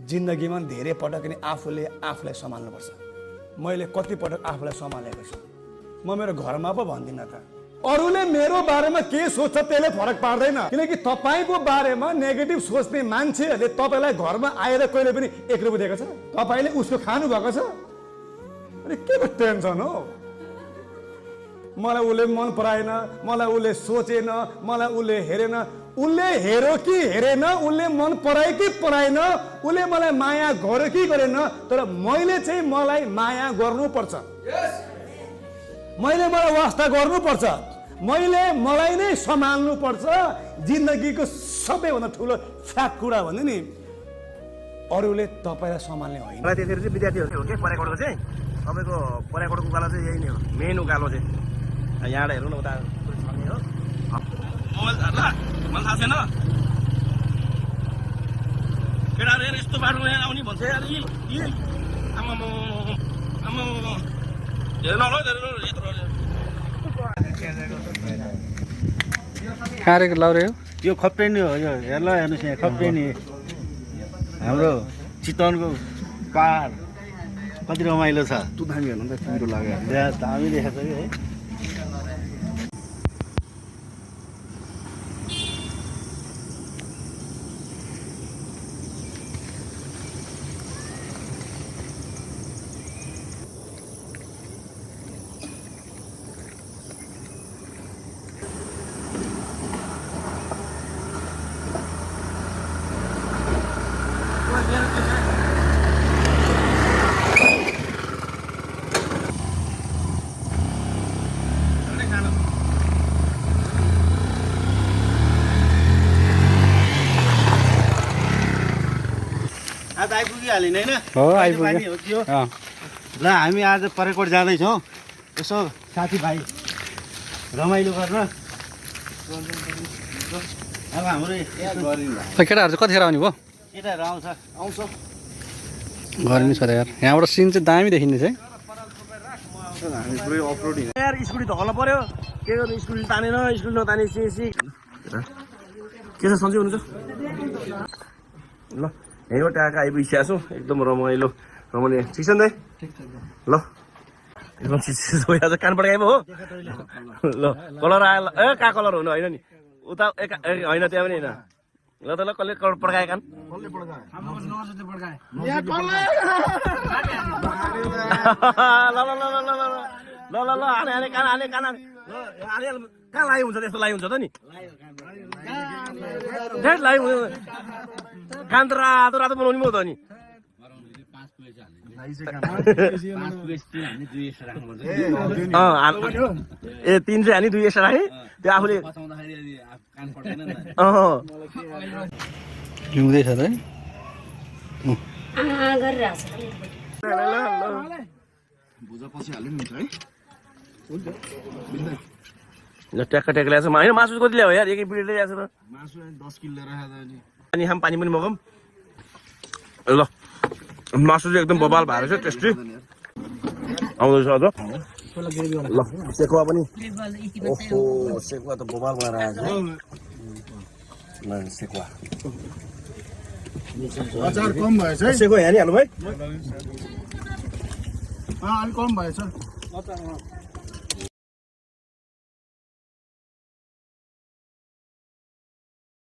जिन्दगीमा धेरै पटक नि आफूले आफूलाई सम्हाल्नुपर्छ। मैले कति पटक आफूलाई सम्हालेको छु। म मेरो घरमा पो भन्दिनँ त। अरूले मेरो बारेमा के सोच्छ त्यसले फरक पार्दैन, किनकि तपाईँको बारेमा नेगेटिभ सोच्ने मान्छेहरूले तपाईँलाई घरमा आएर कहिले पनि 1 रुपियाँ दिएको छ? तपाईँले उसको खानु भएको छ? अनि के को टेन्सन हो? मलाई उसले मन पराएन, मलाई उसले सोचेन, मलाई उसले हेरेन। उसले हेरो कि हेरेन, उसले मन पराए कि पराएन, उसले मलाई माया गर्यो कि गरेन, तर मैले चाहिँ मलाई माया गर्नुपर्छ। मैले मलाई वास्ता गर्नुपर्छ। मैले मलाई नै सम्हाल्नुपर्छ। जिन्दगीको सबैभन्दा ठुलो फ्याक्ट कुरा भन्दा नि अरूले तपाईँलाई सम्हाल्ने होइन। मलाई त्यतिखेर चाहिँ विद्यार्थीहरू हो कि परेकोटको चाहिँ तपाईँको परेकोटको उकालो चाहिँ यही नै हो, मेन उकालो चाहिँ यहाँबाट हेर्नु न उता छर्ने हो। मोबाइल ल मलाई थाहा छैन केटाहरू हेर यस्तो बाटोमा आउने भन्छ यार। आमामा हेर्नु ल यत्रो कहाँ रहेको लाउरे हो? यो खप्टेनी हो। यो हेर्ला हेर्नुहोस् यहाँ खप्टेनी हाम्रो चितवनको पहाड कति रमाइलो छ। तु दामी हेर्नु त पिरो लाग्यो दामी देखाएको छ कि है। आज आइपुगिहाल्यो नि होइन? हो आइपुग्यो। ल हामी आज परेकोट जाँदैछौँ, यसो साथीभाइ रमाइलो गर्न। अब हाम्रो केटाहरू चाहिँ कतिखेर आउने भयो? केटाहरू आउँछ गर्मी छ र यार। यहाँबाट सिन चाहिँ दामी देखिँदैछ है। हामी पुरै अफरोड यार। स्कुटी धक्न पर्यो के गर्नु, स्कुटी तानेन, स्कुटी नताने के छ सन्चै हुनुहुन्छ? ल यहीँ हो ट्याक आइपुगिसकेको छु, एकदम रमाइलो रमाउने। ठिक छ नि दाइ? ल एकदम चिज भइरहेको छ। कानबाट आइपो हो ल कलर आयो ल। ए कहाँ कलर हुनु होइन नि उता होइन त्यहाँ पनि होइन। ल त ल कसले कलर पड्कायो कान? ल ल ल हाने हाने कान हाने कान हाने कहाँ लाइ हुन्छ? त्यस्तो लाइ हुन्छ त नि? डेट लाइ कान त रातो रातो बनाउने पो त नि। ए 300 हानी 2 एक्स्ट्रा राखेँ त्यो आफूले हिउँदैछ त है। ल ट्याक्क ट्याक्क ल्याएको छ होइन? मासु कति ल्यायो यार? एकै पिरियड ल्याएको छ त। मासु 10 किलो राखेको नि। अनि खाम पानी पनि मगाऊँ। ल मासु चाहिँ एकदम बबाल भएको छ, टेस्टी आउँदैछ अझ। ल सेकुवा पनि, ओहो सेकुवा त बबाल भएर आएको छ। ल सेकुवा अचार कम भएछ है। सेकुवा हेरिहाल्नु भाइ। अलिक कम भएछ।